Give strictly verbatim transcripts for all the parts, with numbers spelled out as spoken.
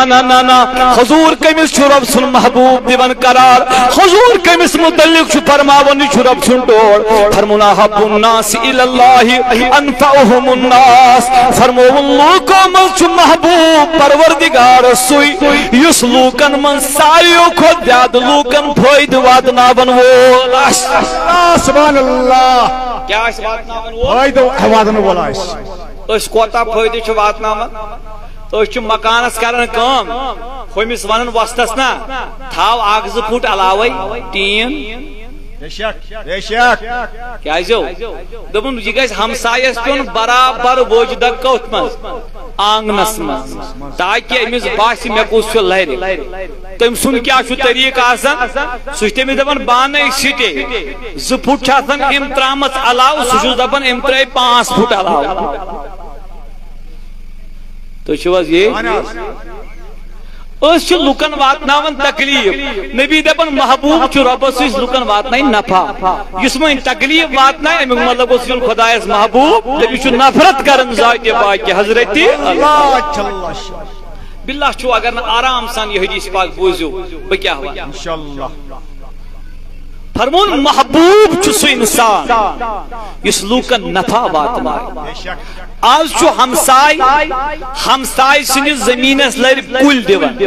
نہ، نہ، نہ، حضور کٔمِس چھُ رۄب سُنٛد محبوب دِوان قرار؟ حضور کٔمِس مُتعلِق چھُ فرماوان، یہِ چھُ رۄب سُنٛد ٹوٹھ؟ فرمووُن، "احب الناس الی اللہ انفعہم الناس"۔ فرمووُن، لوٗکو منٛز چھُ محبوب پروردگار سُے، یُس لوٗکن منٛز ساروِیو کھۄتہٕ زیادٕ لوٗکن فٲیدٕ واتناون وول آسہِ۔ اللہ، سبحان اللہ۔ کیٛاہ آسہِ واتناون وول؟ فٲیدٕ واتناون وول آسہِ۔ أسۍ کوتاہ فٲیدٕ چھِ واتناوان؟ أسۍ چھِ مکانس کران کٲم، ہُمِس ونان وۄستس نا، تھاو اکھ زٕ فُٹ علاوے ٹیٖن۔ بے شک، بے شک۔ کیازِ ہو؟ دوٚپُن، یہِ گژھِ ہمسایس پیوٚن برابر ووجدہ کٔتھ منٛز؟ آنگنس منٛز، تاکہِ أمِس باسہِ مےٚ کُس چھُ لرِ۔ تٔمۍ سُنٛد کیٛاہ چھُ طریٖقہٕ آسان؟ سُہ چھُ تٔمِس دپان، "بہٕ اَنَے سِٹے، زٕ فُٹ چھِ آسان أمۍ ترٛامَس علاوٕ"، سُہ چھُس دپان، "أمۍ ترٛٲے پانٛژھ فُٹ علاوٕ"۔ تُہۍ چھِو حظ یہِ؟ أسۍ چھِ لُکن واتناوان تکلیف۔ نبی دپان، محبوب چھُ رۄبس سۭتۍ لُکن واتناوِ نفع۔ یُس وۄنۍ تکلیف واتناوِ، امیُک مطلب گوٚو سُہ چھُنہٕ خۄدایس محبوب، تٔمِس چھُ نفرت کران ذاتِ پاکہِ حضرت اللہ۔ اللہ۔ باللہ چھُو، اگر نہٕ آرام سان یہِ حدیث پاک بوٗزِو، بہٕ کیٛاہ وَنہٕ؟ انشاءاللہ۔ فرمووُن، محبوب چھُ سُہ انسان یُس لوٗکن نفع واتنایہِ۔ بے شک۔ آز چھُ ہمساے، ہمساے سٕنٛدِس زٔمیٖنَس لَرِ کُلۍ دِوان۔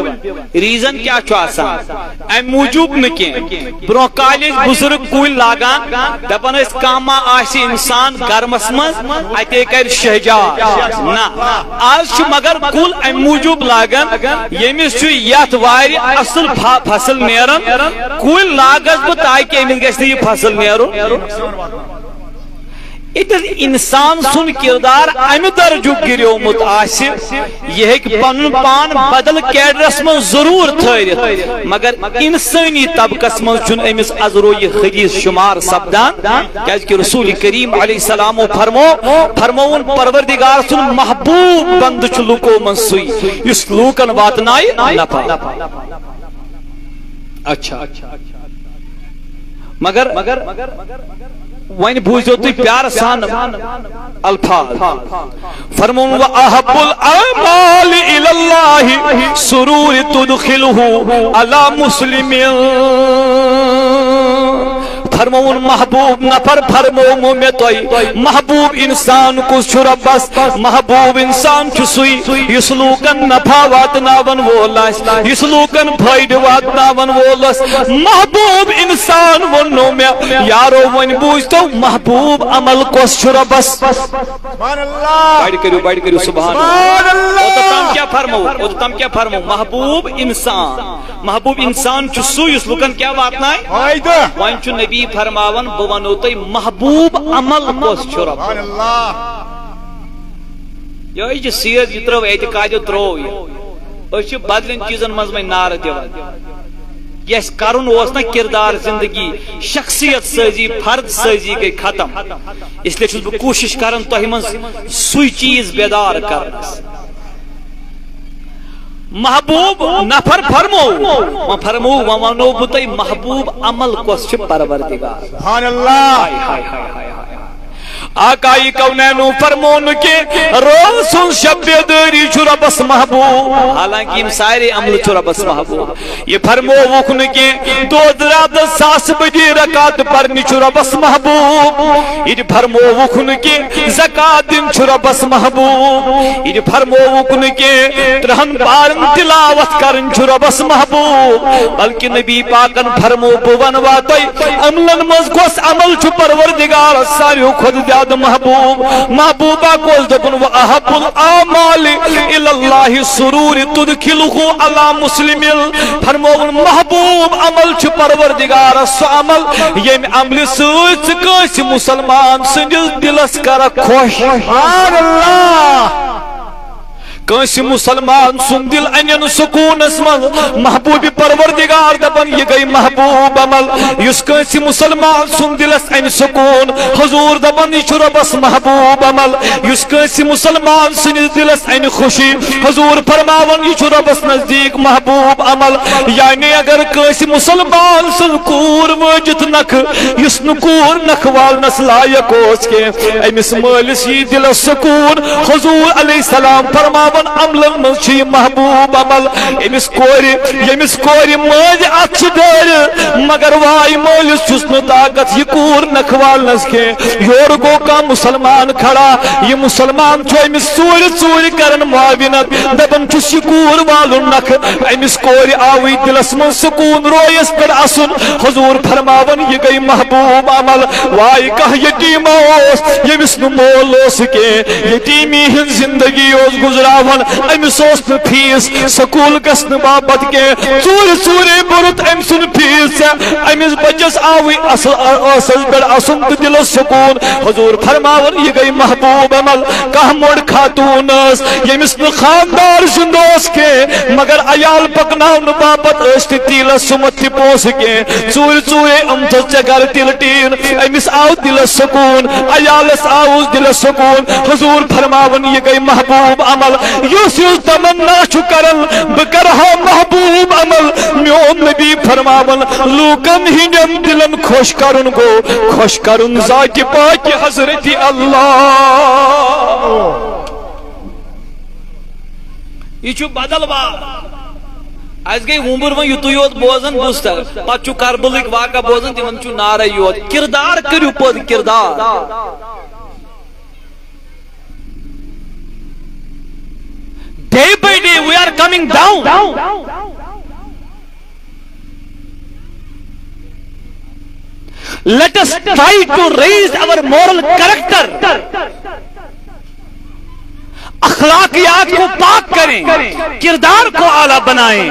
ریٖزن کیٛاہ چھُ آسان؟ اَمہِ موٗجوٗب نہٕ کینٛہہ۔ برٛونٛہہ کالہِ ٲسۍ بُزرگ کُلۍ لاگان، دَپان ٲسۍ، کانٛہہ ما آسہِ اِنسان گرمس منٛز، اَتے کَرِ شہجار۔ نہ، آز چھُ مگر کُل اَمہِ موٗجوٗب لاگان، ییٚمِس چھُ یَتھ وارِ اَصٕل فا-، فصل نیران، کُلۍ لاگس بہٕ تاکہِ أمِس گژھِ نہٕ یہِ فصل نیرُن۔ ییٚتٮ۪تھ انسان سُنٛد کردار امہِ درجُک گِریومُت آسہِ، یہِ ہیٚکہِ پنُن پان بدل کیڈرس منٛز ضروٗر تھٲوِتھ، مگر انسٲنی طبقس منٛز چھُنہٕ أمِس ازرو یہِ حدیث شمار سپدان، کیازِ کہِ رسول کریم علیہ السلامو فرمو، فرمووُن، پروردگار سُنٛد محبوب بندٕ چھُ لوٗکو منٛز سُے، یُس لوٗکن واتنایہِ نفع۔ اچھا۔ مگر وۄنۍ بوٗزِو تُہۍ پیارٕ سان الفاظ۔ فرمووُن، "وَأَحَبُّ الْأَعْمَالِ إِلَى اللَّهِ سُرُورٌ تُدْخِلُهُ عَلَى مُسْلِمٍ۔" فرمووُن، محبوب نفر فرمومو مےٚ تۄہہِ، محبوب انسان کُس چھُ رۄبس؟ محبوب انسان چھُ سُے یُس لوٗکن نفع واتناون وول آسہِ، یُس لوٗکن فٲیدٕ واتناون وول آسہِ۔ محبوب انسان ووٚننو مےٚ، یارو وۄنۍ بوٗزتو، محبوب عمل کۄس چھُ رۄبس؟ سبحان اللہ۔ بڑِ کٔرِو، بڑِ کٔرِو، سبحان اللہ۔ سبحان اللہ۔ اوٚتام کیٛاہ فرمو؟ اوٚتام کیٛاہ فرمو؟ محبوب انسان، محبوب انسان چھُ سُے یُس لوٗکن کیٛاہ واتنایہِ؟ فٲیدٕ۔ وۄنۍ چھُ نبی فرماوان، بہٕ ونو تۄہہِ محبوب عمل کۄس چھُ رۄبس؟ سبحان اللہ۔ یہِ چھِ سیٖر، یہِ ترٲو اعتقاد، یہِ ترٛوو یہِ۔ أسۍ چھِ بدلٮ۪ن چیٖزن منٛز وۄنۍ نعرٕ دِوان۔ یہِ اَسہِ کرُن اوس نہ کردار زندگی، شخصیت سٲزی، فرد سٲزی گٔے ختم۔ اس لیے چھُس بہٕ کوٗشش کران تۄہہِ منٛز سُے چیٖز بیدار کرنس۔ محبوب نفر فرمو، وۄنۍ فرمو، وۄنۍ ونو بہٕ تۄہہِ محبوب عمل کۄس چھِ پروردگار۔ سبحان اللہ۔ ہاے، ہاے، ہاے، ہاے، ہاے۔ آقای کونینو فرمو نہٕ کہِ رٲژ ہُنٛد شب بیدٲری چھُ رۄبس محبوب، حالانکہ یِم سارے عملہٕ چھُ رۄبس محبوب۔ یہِ فرمووُکھ نہٕ کہِ دۄد راتس ساس بٔدی رکعت پرنہِ چھُ رۄبس محبوب۔ یہِ تہِ فرمووُکھ نہٕ کہِ زکات دِنۍ چھُ رۄبس محبوب۔ یہِ تہِ فرمووُکھ نہٕ کہِ ترٕہن پارن تلاوت کرٕنۍ چھُ رۄبس محبوب، بلکہِ نبی پاکن فرمو، بہٕ ونوا تۄہہِ عملن منٛز کۄس عمل چھُ پروردگارس ساروٕے کھۄتہٕ زیادٕ محبوب؟ محبوبا کُس؟ دوٚپُن، "وَأَحَبُّ الْأَعْمَالِ إِلَى اللَّهِ سُرُورٌ تُدْخِلُهُ عَلَى مُسْلِمٍ۔" فرمووُن، محبوب عمل چھُ پروردگارس سُہ عمل، ییٚمہِ عملہِ سۭتۍ ژٕ کٲنٛسہِ مسلمان سٕنٛدِس دِلس کرکھ خۄش۔ سبحان اللہ۔ کٲنٛسہِ مسلمان سُنٛد دِل اَنن سکوٗنس منٛز۔ محبوب پروردگار دپان، یہِ گٔے محبوب عمل۔ یُس کٲنٛسہِ مسلمان سُنٛد دِلس اَنہِ سکوٗن، حضور دپان، یہِ چھُ رۄبس محبوب عمل۔ یُس کٲنٛسہِ مسلمان سٕنٛدِس دِلس اَنہِ خوشی، حضور فرماوان، یہِ چھُ رۄبس نزدیٖک محبوب عمل۔ یعنی اگر کٲنٛسہِ مسلمان سٕنٛز کوٗر وٲجِتھ نکھٕ، یُس نہٕ کوٗر نکھٕ والنس لایق اوس کینٛہہ، أمِس مٲلِس یی دِلس سکوٗن۔ حضور علیہ السلام فرماوان، عملن منٛز چھُ یہِ محبوب عمل۔ أمِس کورِ، ییٚمِس کورِ مٲنٛزِ اَتھٕ چھِ دٲرِتھ، مگر واے مٲلِس چھُس نہٕ طاقت یہِ کوٗر نکھٕ والنَس کینٛہہ۔ یورٕ گوٚو کانٛہہ مُسلمان کھڑا، یہِ مُسلمان چھُ أمِس ژوٗرِ ژوٗرِ کران معاونت، دَپان چھُس یہِ کوٗر والُن نکھٕ۔ أمِس کورِ آوٕے دِلس منٛز سکوٗن، رویس پٮ۪ٹھ اَسُن۔ حضوٗر فرماوان، یہِ گٔے محبوب عمل۔ واے کانٛہہ یتیٖما اوس، ییٚمِس نہٕ مول اوس کینٛہہ، یتیٖمی ہٕنٛز زندگی اوس گُزراوان، أمِس اوس نہٕ فیٖس سکوٗل گژھنہٕ باپتھ کینٛہہ، ژوٗرِ ژوٗرِ بوٚرُتھ أمۍ سُنٛد فیٖس ژےٚ۔ أمِس بچس آوٕے اصل، ٲسس پٮ۪ٹھ اَسُن تہٕ دِلس سکوٗن۔ حضوٗر فرماوان، یہِ گٔے محبوب عمل۔ کانٛہہ موٚڑ خاتوٗن ٲس، ییٚمِس نہٕ خاندار زِندٕ اوس کینٛہہ، مگر عیال پکناونہٕ باپتھ ٲسۍ تہِ تیٖلس سُمتھ تہِ پونٛسہٕ کینٛہہ۔ ژوٗرِ ژوٗرِ أمۍ تھٲو ژےٚ گرٕ تِلہٕ ٹیٖن۔ أمِس آو دِلس سکوٗن، عیالس آوُس دِلس سکوٗن۔ حضوٗر فرماوان، یہِ گٔے محبوب عمل۔ یُس یُس تمنا چھُ کران، بہٕ کرٕ ہا محبوب عمل۔ میون نبی فرماوان، لوٗکن ہٕنٛدٮ۪ن دِلن خۄش کرُن گوٚو خۄش کرُن ذاتِ پاکہِ حضرت اللہ۔ یہِ چھُ بدل باب۔ اَسہِ گٔے وُمبٕر وۄنۍ یُتُے یوت بوزان بوٗزتھا، پتہٕ چھُ کربلٕکۍ واقعہ بوزان، تِمن چھُ نعرے یوت۔ کردار کٔرِو پٲدٕ، کردار۔ Day by day we are coming down. Let us try to raise our moral character. اخلاقیات کو پاک کریں، کردار کو اعلیٰ بنائیں۔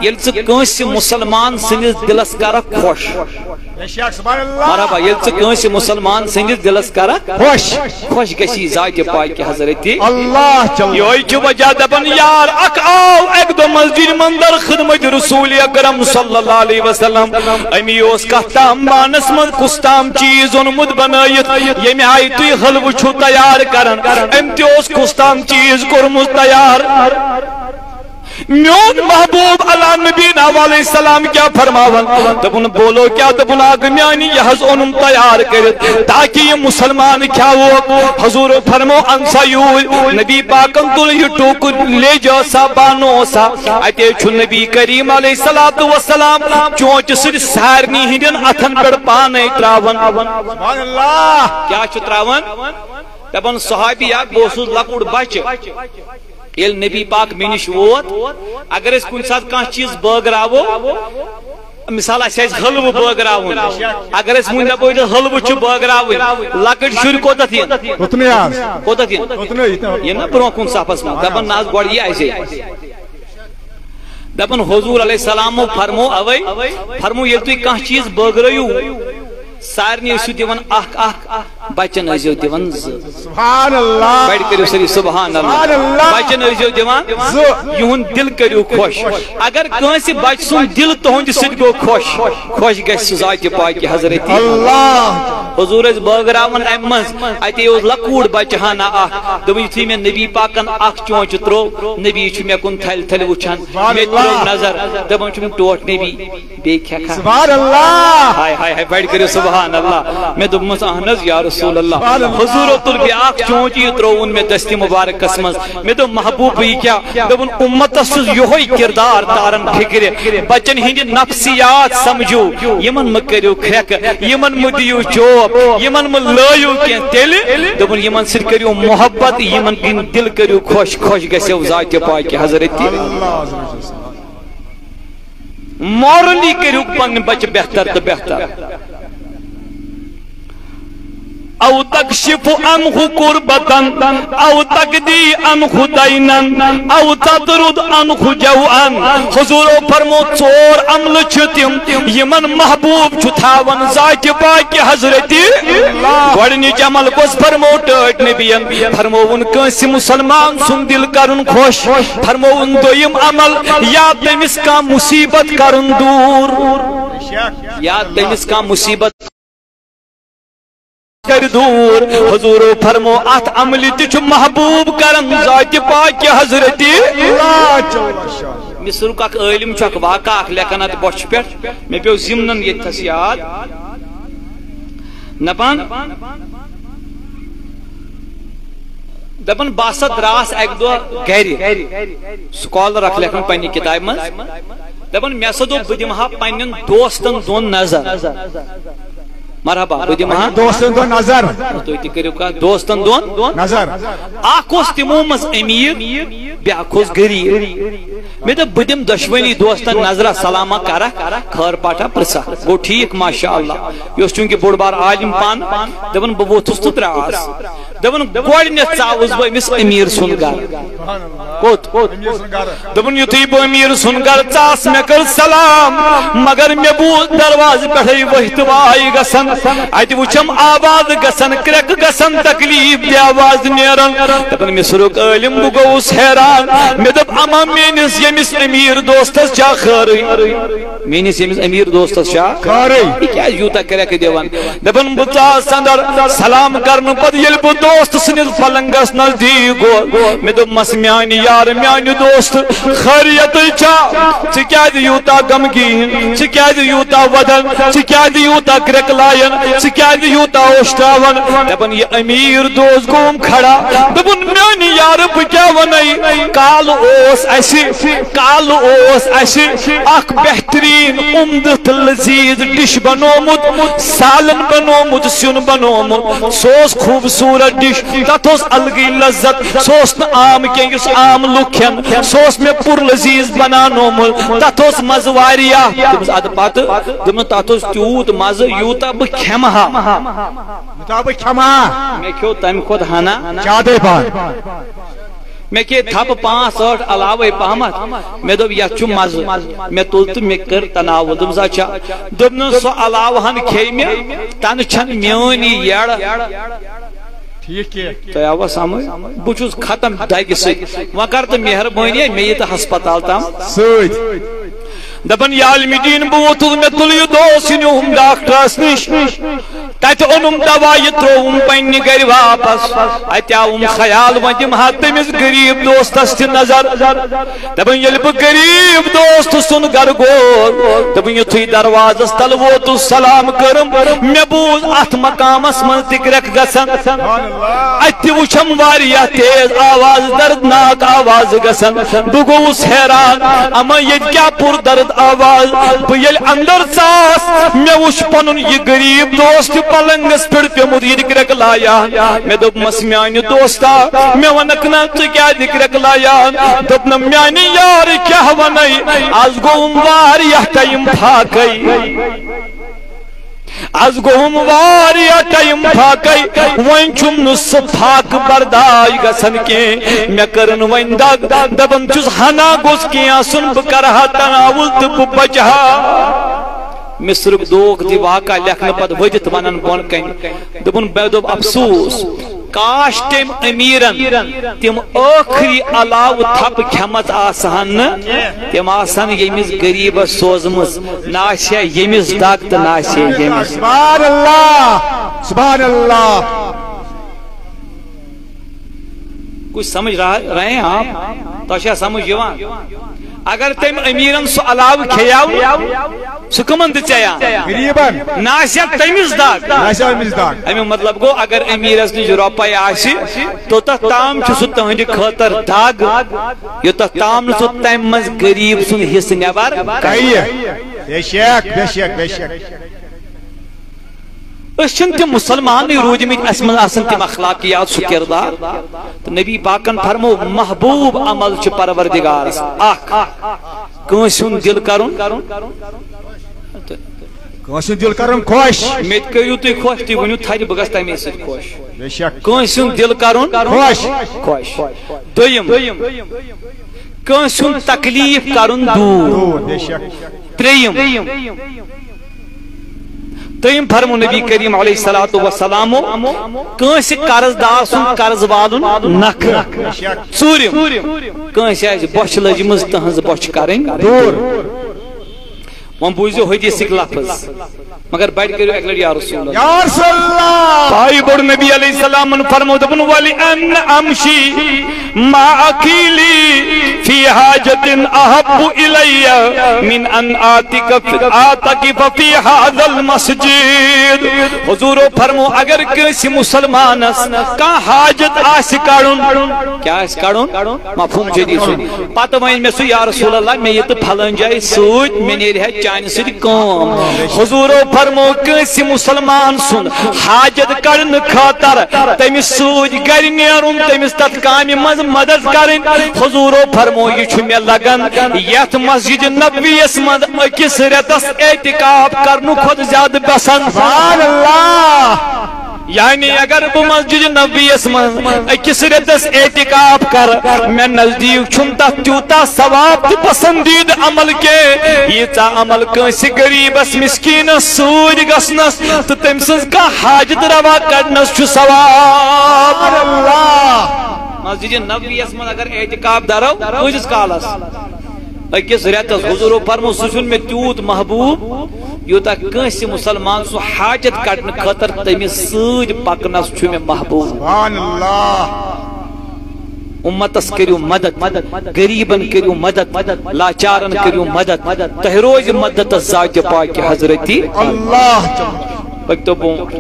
ییٚلہِ ژٕ کٲنٛسہِ مُسلمان سٕنٛدِس دِلس کرکھ خۄش، بے شک، سبحان اللہ۔ مرحبا، ییٚلہِ ژٕ کٲنٛسہِ مُسلمان سٕنٛدِس دِلس کرکھ خۄش۔ خۄش گژھی ذاتِ پاکہِ حضرت اللہ جل۔ یہوے چھُ وجہ دپان یار اکھ آو اکہِ دۄہ مسجد منٛز در خدمت رسول اکرم صلی اللہ علیہ وسلم۔ أمی اوس کتھ تام بانس منٛز کُس تام چیٖز اوٚنمُت بنٲیِتھ، ییٚمہِ آیہِ تُہۍ حلوٕ چھِو تیار کران، أمۍ تہِ اوس کُس تام چیٖز کوٚرمُت تیار۔ میون محبوب علی نبینا علیہ السلام کیا فرماون؟ دوٚپُن، بولو کیا؟ دوٚپُن، اکھ میانہِ یہِ حظ اوٚنُم تیار کٔرِتھ تاکہِ یہِ مُسلمان کھیاووکھ۔ حضور فرمو، انسا یوٗرۍ۔ نبی پاکن تُل یہِ ٹوٗکُر، لیجو سا، بانو سا۔ اتے چھُ نبی کریم علیہ الصلوۃ والسلام چونچہِ سۭتۍ سارنٕے ہٕنٛدٮ۪ن اتھن پٮ۪ٹھ پانے تراوان۔ سبحان اللہ۔ کیا چھُ تراوان؟ دپان صحابی اکھ، بہٕ اوسُس لۄکُٹ بچہٕ، ییٚلہِ نبی پاک مےٚ نِش ووت، اگر أسۍ کُنہِ ساتہٕ کانٛہہ چیٖز بٲگراوو، مثال آسہِ اَسہِ حلوٕ بٲگراوُن، اگر أسۍ وُنہِ دَپو ییٚتہِ حلوٕ چھُ بٲگراوٕنۍ، لۄکٕٹۍ شُرۍ کوٚتَتھ یِن؟ تُتنٕے حظ۔ کوٚتَتھ یِن؟ تُتنٕے، یِتنٕے۔ یِن نا برٛونٛہہ کُن صفَس منٛز، دَپان نہ حظ گۄڈٕ یہِ اَسے۔ دَپان حضوٗر علیہ السلامو فرمو اَوَے، فرمو ییٚلہِ تُہۍ کانٛہہ چیٖز بٲگرٲیِو، سارنٕے ٲسِو دِوان اَکھ اَکھ، بَچَن ٲسۍزیو دِوان زٕ۔ سبحان اللہ۔ بڑِ کٔرِو سٲری سبحان اللہ۔ سبحان اللہ۔ بَچَن ٲسۍزیو دِوان زٕ۔ یِہُنٛد دِل کٔرِو خۄش۔ اگر کٲنٛسہِ بَچہٕ سُنٛد دِل تُہٕنٛدِ سۭتۍ گوٚو خۄش، خۄش گژھِ سُہ ذاتِ پاکہِ حضرت اللہ۔ حضوٗر ٲسۍ بٲگراوان اَمہِ منٛز، اَتے اوس لۄکوٗٹ بَچہٕ ہنا اَکھ، دوٚپُن یُتھُے مےٚ نبی پاکَن اَکھ چونٛچہٕ ترٛوو، نبی چھُ مےٚ کُن تھَلہِ تھَلہِ وٕچھان، سبحان مےٚ تہِ ترٛوو اللہ۔ نظر، دَپان چھُم ٹوٹھ نبی۔ بیٚیہِ کھٮ۪کھا؟ سبحان اللہ۔ ہاے، ہاے، ہاے، بڑِ کٔرِو سبحان اللہ۔ مےٚ دوٚپمَس، اہن حظ یا رسول اللہ۔ سبحان اللہ۔ حضوٗرو تُل بیٛاکھ چونٛچہٕ، یہِ ترٛووُن مےٚ دستِ مُبارکَس منٛز۔ مےٚ دوٚپ، محبوٗب، یہِ کیٛاہ؟ دوٚپُن، اُمتَس چھُس یِہوٚے کِردار تاران فِکرِ۔ بَچَن ہِنٛدِ نفسیات سَمجھِو، یِمَن مہٕ کٔرِو کھرٛٮ۪کہٕ، یِمَن مہٕ دِیِو چوب، یِمَن مہٕ لٲیِو کینٛہہ۔ تیٚلہِ دوٚپُن، یِمَن سۭتۍ کٔرِو محبت، یِمَن ہِنٛدۍ دِل کٔرِو خۄش، خۄش گژھٮ۪و ذاتِ پاکہِ حضرتِ۔ اللہ۔ مارلی کٔرِو پنٕنۍ بچہِ بہتر تہٕ بہتر۔ او تکشف عنہ کربتن، او تقضی عنہ دینن، او تطرد عنہ جوعن۔ حضورو فرمو، ژور عملہٕ چھِ تِم، یِمن محبوب چھُ تھاوان ذاتِ پاکہِ حضرتِ۔ گۄڈٕنِچ عمل کۄس فرمو ٹٲٹھۍ نبیَن؟ فرمووُن، کٲنٛسہِ مُسلمان سُنٛد دِل کرُن خۄش۔ فرمووُن دوٚیِم عمل، یا تٔمِس کانٛہہ مُصیٖبت کرُن دوٗر، یا تٔمِس کانٛہہ مُصیٖبت کرِ دوٗر۔ حضوٗرو فرمو، اتھ عملہِ تہِ چھُ محبوٗب کران ذاتِ پاکہِ حضرتِ۔ مصرُک اکھ عٲلِم چھُ اکھ واقعہ اکھ لیکھان اتھ بۄچھِ پٮ۪ٹھ، مےٚ پیوٚو ضمنن ییٚتہِ تھس یاد۔ دپان، دپان، بہٕ ہسا درٛاس اکہِ دۄہ گرِ۔ سکالر اکھ لیکھان پننہِ کتابہِ منٛز، دپان، مےٚ ہسا دوٚپ، بہٕ دِمہٕ ہا پننٮ۪ن دوستن دۄن نظر۔ مرحبا، بہٕ دِمہٕ ہا۔ دوستن دۄن نظر۔ تُہۍ تہِ کٔرِو کتھ، دوستن دۄن۔ نظر۔ اکھ اوس تِمو منٛز امیر، بیٛاکھ اوس غریب۔ مےٚ دوٚپ، بہٕ دِمہٕ دۄشوٕنی دوستن نظرہ، سلامہ کرکھ، خٲر پاٹھا پرژھکھ۔ گوٚو ٹھیٖک، ماشاء اللہ۔ یہِ اوس چوٗنٛکہِ بوٚڑ بار عالم پانہٕ، دپان، بہٕ ووٚتھُس تہٕ درٛاس۔ دپان، گۄڈٕنیتھ ژاوُس بہٕ أمِس امیر سُنٛد گرٕ۔ کوٚت؟ دپان، یُتھُے بہٕ امیر سُنٛد گرٕ ژاس، مےٚ کٔر سلام، مگر مےٚ بوٗز دروازٕ پٮ۪ٹھے ؤتھۍ تہٕ واے گژھان۔ اتہِ وُچھم آواز گژھان، کرٛٮ۪کہٕ گژھان، تکلیف دِ آواز نیران۔ دپان، مصرُک عٲلم، بہٕ گوٚوُس حیران۔ مےٚ دوٚپ، اما میٲنِس ییٚمِس امیر دوستس چھا خٲرٕے؟ میٲنِس ییٚمِس امیر دوستس چھا خٲرٕے؟ یہِ کیازِ یوٗتاہ کرٛٮ۪کہٕ دِوان؟ دپان، بہٕ ژاس اندر، سلام کرنہٕ پتہٕ ییٚلہِ بہٕ دوست سٕنٛدِس پلنگس نزدیٖک گوس، مےٚ دوٚپمس، میانہِ یار، میانہِ دوست، خٲریتٕے چھا؟ ژٕ کیازِ یوٗتاہ غمگیٖن؟ ژٕ کیازِ یوٗتاہ وۄدان؟ ژٕ کیازِ یوٗتاہ کرٛٮ۪کہٕ لایان؟ ژٕ کیازِ یوٗتاہ اوٚش تراوان؟ دپان، یہِ امیر دوست گوٚوُم کھڑا۔ دوٚپُن، میانہِ یارٕ، بہٕ کیٛاہ ونے؟ کالہٕ اوس اسہِ، کالہٕ اوس اسہِ اکھ بہترین، عمدٕ تہٕ لذیذ ڈش بنومُت، سالن بنومُت، سیُن بنومُت۔ سُہ اوس خوٗبصوٗرت ڈش، تتھ اوس الگٕے لذت۔ سُہ اوس نہٕ عام کینٛہہ، یُس عام لُکھ کھٮ۪ن۔ سُہ اوس مےٚ پُر لذیذ بناونومُت، تتھ اوس مزٕ واریاہ۔ دوٚپمس، ادٕ پتہٕ؟ دوٚپمس، تتھ اوس تیوٗت مزٕ، یوٗتاہ بہٕ کھٮ۪مہٕ ہا۔ مطابق کھٮ۪مہٕ ہا۔ مےٚ کھیوٚو تمہِ کھۄتہٕ ہنا۔ زیادَے پہن۔ مےٚ کھیٚیہِ تھپہٕ پانٛژھ ٲٹھ علاوے پہمتھ۔ مےٚ دوٚپ، یتھ چھُ مزٕ۔ مےٚ تُل تہٕ مےٚ کٔر تناول۔ دوٚپمس، اچھا۔ دوٚپنس، سُہ علاوٕ ہن کھیٚیہِ مےٚ، تنہٕ چھنہٕ میٲنۍ یہِ یڑ۔ ٹھیک، ٹھیک۔ تۄہہِ آوا سمجھ؟ بہٕ چھُس ختم دگہِ سۭتۍ۔ وۄنۍ کر تہٕ مہربٲنی، مےٚ یہِ تہٕ ہسپتال تام۔ سۭتۍ۔ دپان، یا عالمِ دین، بہٕ ووتھُس، مےٚ تُل یہِ دوس، یہِ نیوٗم ڈاکٹرس نِش۔ تتہِ اوٚنُم دوا، یہِ ترٛووُم پننہِ گرِ واپس۔ اتہِ آوُم خیال، وۄنۍ دِمہٕ ہا تٔمِس غریب دوستس تہِ نظر۔ دپان، ییٚلہِ بہٕ غریب دوست سُنٛد گرٕ گوس، دپان، یُتھُے دروازس تل ووتُس، سلام کٔرٕم، مےٚ بوٗز اتھ مقامس منٛز تہِ کرٛٮ۪کھ گژھان۔ اتہِ تہِ وُچھم واریاہ تیز آواز، دردناک آواز گژھان۔ بہٕ گوٚوُس حیران، اما ییٚتہِ کیٛاہ پُر درد آواز؟ بہٕ ییٚلہِ اندر ژاس، مےٚ وُچھ پنُن یہِ غریب دوست پلنگس پٮ۪ٹھ پیوٚمُت، یہِ تہِ کرٛٮ۪کہٕ لایان۔ مےٚ دوٚپمس، میانہِ دوستا، مےٚ ونکھ نا، ژٕ کیٛازِ کرٛٮ۪کہٕ لایان؟ دوٚپنم، میانہِ یارٕ، کیٛاہ ونَے؟ از گوٚوُم واریاہ ٹایم فاقے۔ از گوٚوُم واریاہ ٹایم فاقے، وۄنۍ چھُم نہٕ سُہ فاقہٕ برداش گژھان کینٛہہ۔ مےٚ کٔرٕن وۄنۍ دگ، دپان چھُس، ہنا گوٚژھ کینٛہہ آسُن، بہٕ کرٕ ہا تناوُل تہٕ بہٕ بچہٕ ہا۔ مصرُک دوکھ دی واقعہ لیکھنہٕ پتہٕ ؤدِتھ ونان بۄن کنہِ۔ دوٚپُن، مےٚ دوٚپ، افسوس، کاش تٔمۍ امیٖرن تِم ٲخری علاوٕ تھپہٕ کھٮ۪مژ آسہٕ ہن نہٕ، تِم آسہٕ ہن ییٚمِس غریٖبس سوزمٕژ، نہ آسہِ ہا ییٚمِس دگ تہٕ نہ آسہِ ہا ییٚمِس۔ سبحان اللہ، سبحان اللہ۔ کچھ سمجھ رہا، رہے ہیں آپ؟ تۄہہِ چھا سمجھ یِوان؟ اگر تٔمۍ امیٖرن سُہ علاوٕ کھیٚیاو، سُہ کٕمن تہِ ژیان؟ غریٖبن۔ نہ آسہِ ہا تٔمِس دگ۔ نہ آسہِ ہا أمِس دگ۔ اَمیُک مطلب گوٚو، اگر امیٖرس نِش رۄپے آسہِ، توٚتتھ تام چھُ سُہ تُہنٛدِ خٲطرٕ دگ، یوٚتتھ تام نہٕ سُہ تَمہِ منٛز غریٖب سُنٛد حصہٕ نٮ۪بر کرِ۔ بے شک، بے شک، بے شک۔ أسۍ چھِنہٕ تِم مُسلمانٕے روٗدۍمٕتۍ، اَسہِ منٛز آسَن تِم اخلاقیات، سُہ کِردار۔ تہٕ نبی پاکن فرموو، محبوٗب عمل چھُ پروردگارس اکھ، کٲنٛسہِ ہُنٛد دِل کرُن۔ کٲنٛسہِ ہُنٛد دِل کرُن خۄش۔ مےٚ تہِ کٔرِو تُہۍ خۄش، تُہۍ ؤنِو تھرِ، بہٕ گژھٕ تَمے سۭتۍ خۄش۔ بے شک۔ کٲنٛسہِ ہُنٛد دِل کرُن خۄش۔ خۄش۔ دوٚیِم، کٲنٛسہِ ہُنٛد تکلیٖف کرُن دوٗر۔ دوٗر، بے شک۔ ترٛیٚیِم، ترٛیٚیِم فرموو نبی کریم علیہ الصلوۃ والسلامو، کٲنٛسہِ قرض دار سُنٛد قرض والُن نکھٕ۔ ژوٗرِم، کٲنٛسہِ آسہِ بۄچھِ لٔجمٕژ، تٕہٕنٛز بۄچھِ کرٕنۍ دوٗر۔ وۄنۍ بوٗزِو حدیثٕکۍ لفظ، مگر بڑِ کٔرِو اکہِ لٹہِ یا رسول اللہ۔ یا رسول اللہ۔ پایہِ بوٚڑ نبی علیہ السلامن فرموو، دوٚپُن، "ولأن أمشي مع أخي لي في حاجة أحب إلي من أن أعتكف، أعتكف في هذا المسجد۔" حضورو فرموو، اگر کٲنٛسہِ مسلمانس کانٛہہ حاجت آسہِ کڑُن، کیٛاہ آسہِ کڑُن؟ مفہوم جدید سُنٛد۔ پتہٕ وۄنۍ مےٚ سُہ، "یا رسول اللہ، مےٚ یہِ تہٕ پھلٲنۍ جایہِ سۭتۍ، مےٚ نیرِ ہے چانہِ سۭتۍ کٲم۔" حضورو فرموو، کٲنٛسہِ مسلمان سُنٛد حاجت کڑنہٕ خٲطرٕ تٔمِس سۭتۍ گرِ نیرُن، تٔمِس تتھ کامہِ منٛز مدد کرٕنۍ۔ حضورو فرموو، یہِ چھُ مےٚ لگان یتھ مسجد نبویس منٛز أکِس رٮ۪تس اعتکاف کرنہٕ کھۄتہٕ زیادٕ پسند۔ سبحان اللہ۔ یعنی اگر بہٕ مسجد نبویس منٛز أکِس رٮ۪تس اعتکاف کرٕ، مےٚ نزدیٖک چھُنہٕ تتھ تیوٗتاہ ثواب تہٕ پسندیدٕ عمل کینٛہہ، ییٖژاہ عمل کٲنٛسہِ غریٖبس مسکیٖنس سۭتۍ گژھنس تہٕ تٔمۍ سٕنٛز کانٛہہ حاجت روا کڑنس چھُ ثواب۔ اللہ۔ مسجد نبویس منٛز اگر اعتکاف درو، کۭتِس کالس؟ أکِس رٮ۪تس۔ حضورو فرموو، سُہ چھُنہٕ مےٚ تیوٗت محبوب، یوٗتاہ کٲنٛسہِ مسلمان سُنٛد حاجت کڑنہٕ خٲطرٕ تٔمِس سۭتۍ پکنس چھُ مےٚ محبوب۔ سبحان اللہ۔ امتس کٔرِو مدد، غریبن کٔرِو مدد، لاچارن کٔرِو مدد، تۄہہِ روزِ مددس ذاتِ پاکہِ حضرتی۔ اللہ۔ پٔکۍتو برونٛٹھ۔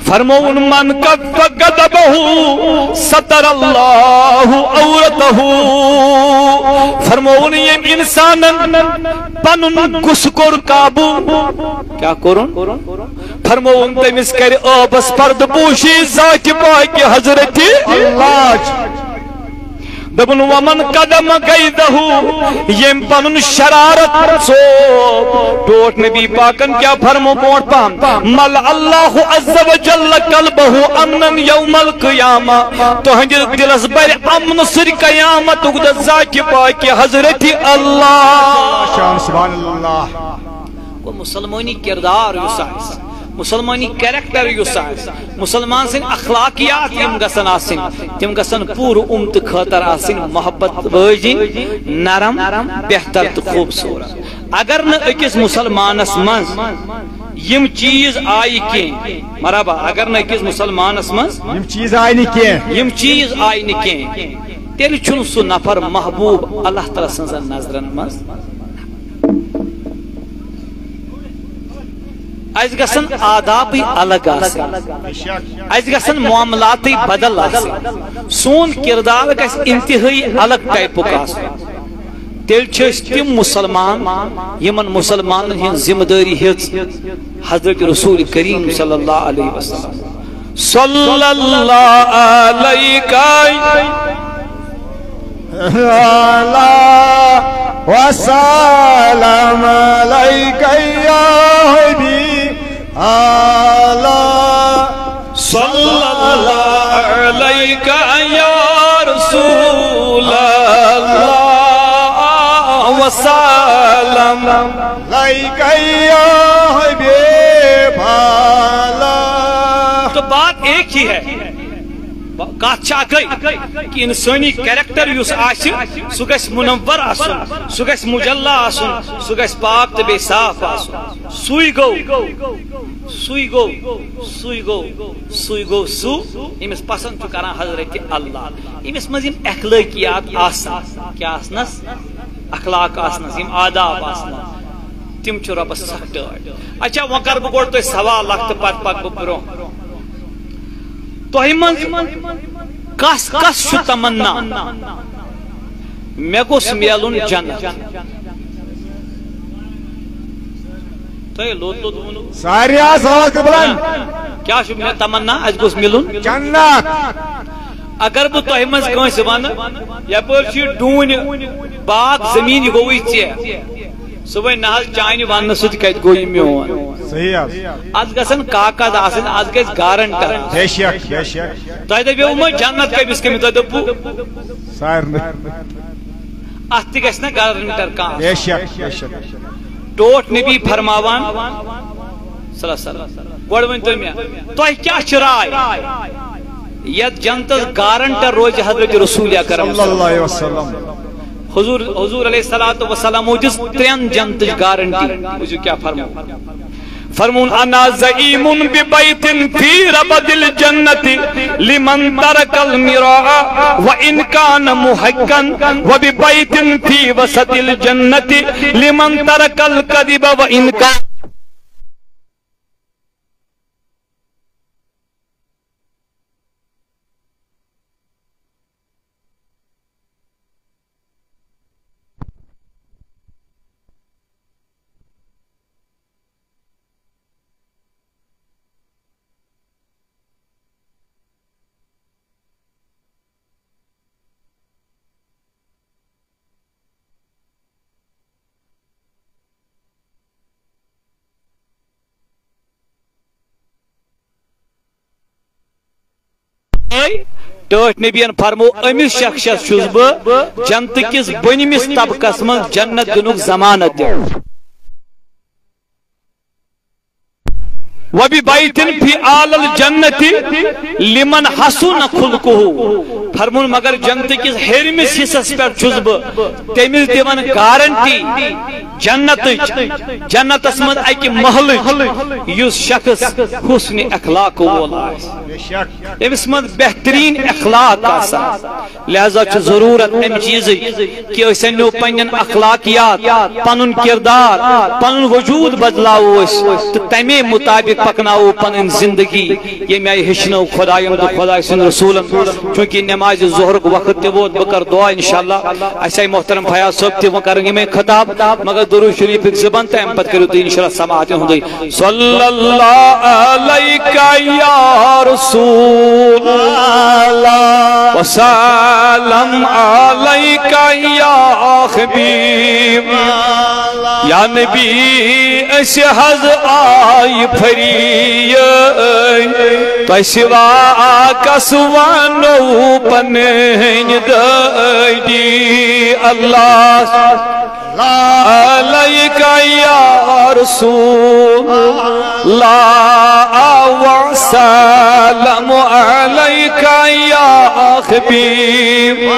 فرمووُن، "من کف غضبہ ستر اللہ عورتہ۔" فرمووُن، ییٚمۍ انسانن پنُن غصہٕ کوٚر قابو، کیٛاہ کوٚرُن؟ فرمووُن، تٔمِس کرِ عٲبس پردٕ پوشی ذاتِ پاکہِ حضرتِ اللہ۔ دوٚپُن، "ومن کظم غیظہ"، ییٚمۍ پنُن شرارت ژوپ۔ ٹوٹھ نبی پاکن کیٛاہ فرمو برونٛٹھ پہم؟ "ملأ اللہ عز وجل قلبہ امنا یوم القیامہ"، تُہنٛدِس دلس بَرِ امنہٕ سۭتۍ قیامتُک دۄہ ذاتِ پاکہِ حضرتِ اللہ۔ شان سبحان اللہ۔ گوٚو مسلمٲنی کردار یُس آسہِ، مسلمٲنی کریکٹر یُس آسہِ، مسلمان سٕنٛدۍ اخلاقیات یِم گژھن آسٕنۍ، تِم گژھن پوٗرٕ اُمتہٕ خٲطرٕ آسٕنۍ محبت وٲجِنۍ، نرم، بہتر تہٕ خوٗبصوٗرت۔ اگر نہٕ أکِس مسلمانس منٛز یِم چیٖز آیہِ کینٛہہ، مرحبا، اگر نہٕ أکِس مسلمانس منٛز یِم چیٖز آیہِ نہٕ کینٛہہ۔ یِم چیٖز آیہِ نہٕ کینٛہہ، تیٚلہِ چھُنہٕ سُہ نفر محبوب اللہ تعالیٰ سٕنٛزن نظرن منٛز۔ اسہِ گژھن آدابٕے الگ آسٕنۍ، اسہِ گژھن معاملاتٕے بدل آسٕنۍ، سون کردار گژھِ انتہٲیی الگ ٹائپُک آسُن۔ تیٚلہِ چھِ أسۍ تِم مسلمان، یِمن مسلمانن ہٕنٛز ذمہٕ دٲری ہیٚژ حضرت رسول کریم صلی اللہ علیہ وسلم۔ صلی اللہ علیک وسلم علیک یا حبیب اللہ۔ صلی اللہ علیک یا رسول اللہ وسلم علیک یا حبیب اللہ۔ تو بات ایک ہی ہے، کتھ چھِ اکٕے، کہِ انسٲنی کریکٹر یُس آسہِ، سُہ گژھِ منور آسُن، سُہ گژھِ مجلہ آسُن، سُہ گژھِ پاک تہٕ بیٚیہِ صاف آسُن۔ سُے گوٚو، سُے گوٚو، سُے گوٚو، سُے گوٚو سُہ، ییٚمِس پسند چھُ کران حضرت اللہ، ییٚمِس منٛز یِم اخلٲقیات آسن، کیٛاہ آسنس؟ اخلاق آسنس، یِم آداب آسنس، تِم چھِ رۄبس سخ ٹٲٹھۍ۔ اچھا، وۄنۍ کرٕ بہٕ گۄڈٕ تۄہہِ سوال اکھ تہٕ پتہٕ پکہٕ بہٕ برونٛہہ۔ تۄہہِ منٛز کس کس چھُ تمنا مےٚ گوٚژھ میلُن جنت؟ تۄہہِ لوٚت لوٚت ووٚنوٕ۔ سارے آس آواز کر بلند۔ کیٛاہ چھُ مےٚ تمنا؟ اَسہِ گوٚژھ میلُن جنت۔ اگر بہٕ تۄہہِ منٛز کٲنٛسہِ ونہٕ، یپٲرۍ چھُ یہِ ڈوٗنۍ باغ زٔمیٖن، یہِ گوٚوُے ژےٚ۔ سُہ وَنہِ، نہ حظ، چانہِ وننہٕ سۭتۍ کتہِ گوٚو یہِ میون؟ صحیح حظ۔ اتھ گژھن کاکد آسٕنۍ، اتھ گژھِ گارنٹر آسُن۔ بے شک، بے شک۔ تۄہہِ دپیو وۄنۍ جنت کٔمِس کٔمِس؟ تۄہہِ دوٚپوُ سارنٕے۔ اتھ تہِ گژھِ نہ گارنٹر کانٛہہ آسُن۔ بے شک، بے شک۔ ٹوٹھ نبی فرماوان، صلی اللہ علیہ وسلم، گۄڈٕ ؤنۍ تو مےٚ، تۄہہِ کیٛاہ چھِ راے؟ یتھ جنتس گارنٹر روزِ حضرت رسول اکرم صلی اللہ علیہ وسلم۔ حضور، حضور علیہ الصلوۃ والسلام دِژ ترٛٮ۪ن جنتٕچ گارنٹی۔ وٕچھِو کیٛاہ فرموو۔ فرمووُن، "انا زعیم ببیت فی ربد الجنۃ لمن ترک المراء وان کان محقا، وببیت فی وسط الجنۃ لمن ترک الکذب وان کان"۔ ٹٲٹھۍ نبین فرمو، أمِس شخصس چھُس بہٕ جنتہٕ کِس بٔنمِس طبقس منٛز جنت دِنُک ضمانت دِوان۔ وببیت فی اعلی الجنۃ لمن حسن خلقہ۔ فرمون، مگر جنتہٕ کِس ہیٚرمِس حصس پٮ۪ٹھ چھُس بہٕ تٔمِس دِوان گارنٹی جنتٕچ، جنتس منٛز اکہِ محلٕچ، یُس شخص حسن اخلاق وول آسہِ، أمِس منٛز بہتریٖن اخلاق آسن۔ لہذا چھُ ضروٗرت اَمہِ چیٖزٕچ کہِ أسۍ اَنو پنٕنٮ۪ن اخلاقیات، پنُن کردار، پنُن وجوٗد بدلاوو أسۍ تہٕ تَمے مُطابِق پکناوو پنٕنۍ زندگی۔ ییٚمہِ آیہِ ہیٚچھنٲو خۄدایَن تہٕ خۄداے سٕنٛدۍ رسوٗلَن، چوٗنٛکہِ نٮ۪مازِ ظہرُک وقت تہِ ووت، بہٕ کَرٕ دُعا اِنشاءاللہ۔ اَسہِ آیہِ محترم فیاض صٲب تہِ، وۄنۍ کَرَن یِمَے خطاب، مگر درود شریفٕکۍ زٕ بند تہٕ اَمہِ پتہٕ کٔرِو تُہۍ اِنشاءاللہ سماعت ہُنٛدُے۔ صلی اللہ علیک یا رسول اللہ، وسلم علیک یا حبیب۔ یا نبی، أسۍ حظ آیہِ پھری، تۄہہِ سوا کس ونو پنٕنۍ دٲدی۔ اللہ علیک یا رسول اللہ، وسلام علیک یا حبیب۔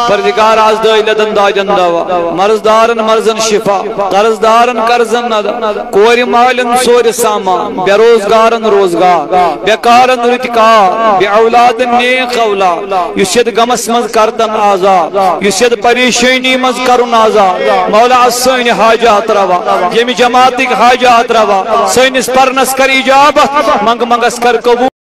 پروردگار، از دٲے لدن داجن دوا، مرض دارن مرضن شفا، قرض دارن قرضن ندا، کورِ مالٮ۪ن سورِ سامان، بے روزگارن روزگار، بیکارن رٕتۍ کار، بے اولادن نیک اولاد، یُس یتھ غمس منٛز کرتن آزاد، یُس یتھ پریشٲنی منٛز کرُن آزاد۔ مولا، از سٲنۍ حاجات روا، ییٚمہِ جماعتٕکۍ حاجات روا، سٲنِس پرنس کر اجابت، منٛگہٕ منٛگس کر قبول۔